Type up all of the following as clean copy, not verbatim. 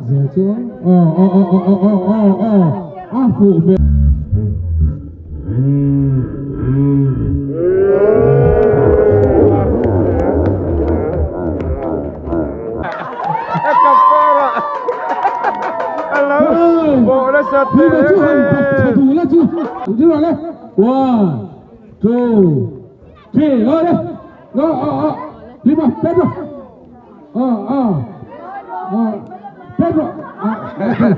zel chu aw aw aw aw aw aw aw aw a fuh hmel. One, two, three, go le, go, oh, oh, lima, Pedro, oh, oh, oh, Pedro, ah, okay.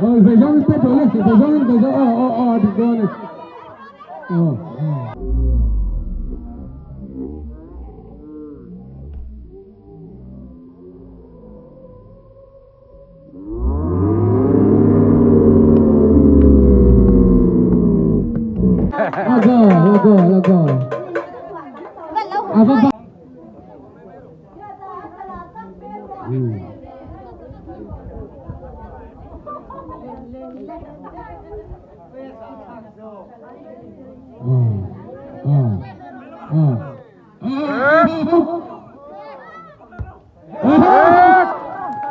Oh, về zawng Pedro le, về zawng, về zawng, oh, oh, oh, dik dawn e. Oh, oh. Lago, lago, lago. Ava ba.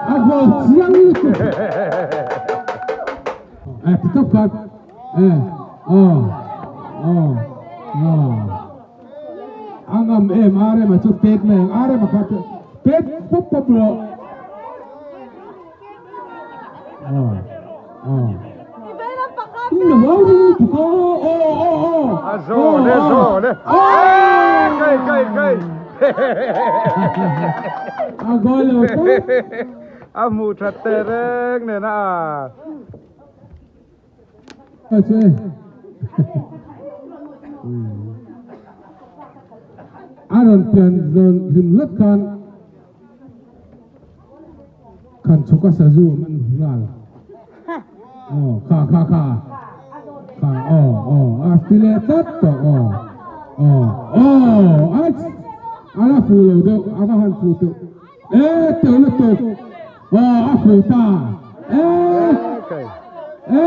A hlawh chiang lutuk. Eh, ti tawp khan. Eh, aw, aw, aw. A ngam em RM a chu pet mai ang. RM a kha pet pawp pawp rawh. Aw, aw. Lo lutuk aw, aw, aw, aw. A zawn e, zawn e. Kai, kai, kai. A goal lo tawp. A hmuh that teh reng nen a. A che. A rawn pian zawn hlim hlek khan Khan chhuk a sazu a man nghal. Aw kha kha kha kha aw aw a ti leh tlat tawh aw aw aw a a la fu lo deuh a va han fu teuh e teuh lutuk aw a fu ta e e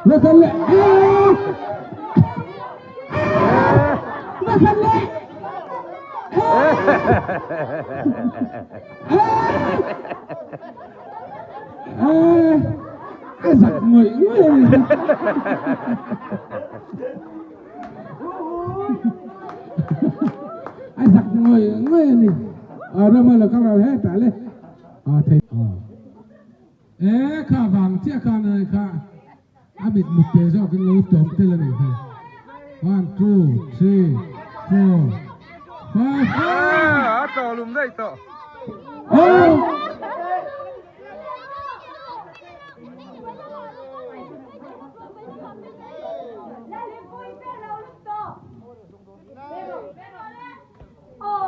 la khan leh e la khan leh A zak ngawih ngawih a ni. A zak ngawih ngawih a ni. A rama lo ka ral hetah le. A thei. E kha vang chiah khan kha a mit mut te zawkin lo tawm tel a nih kha. One, two, three, four, five. A tawh lum daih tawh. Oh!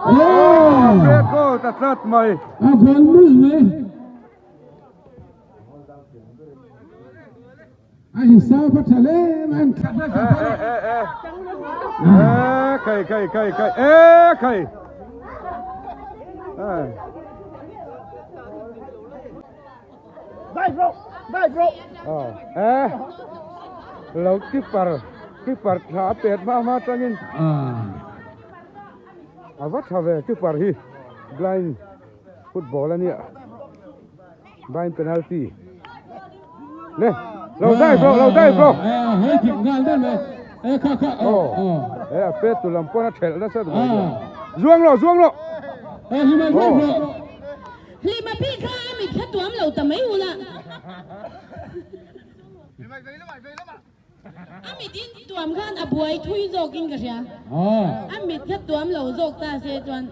Oh! Pet goal ta tlat mai. A goal mul mai. A hisap a tha hle mai an Eh eh eh eh. Eh kai kai kai kai eh kai. Eh. Oh, eh. Lo keeper keeper tha a pet hma hma tangin. A va tha ve keeper hi blind football a nia. Blind penalty. Le, lo dive rawh, lo dive rawh. Hei dik nghal der mai. E kha kha. Oh. E a pet tu lam pawn a thelh nasa tu mai. Zuang rawh, zuang rawh. E hlima dive rawh. Hlima pi kha a mit kha tuam lo ta mai ula. A mit in tuam khan a buai thui zawk in ka hria. A mit kha tuam lo zawk ta se chuan.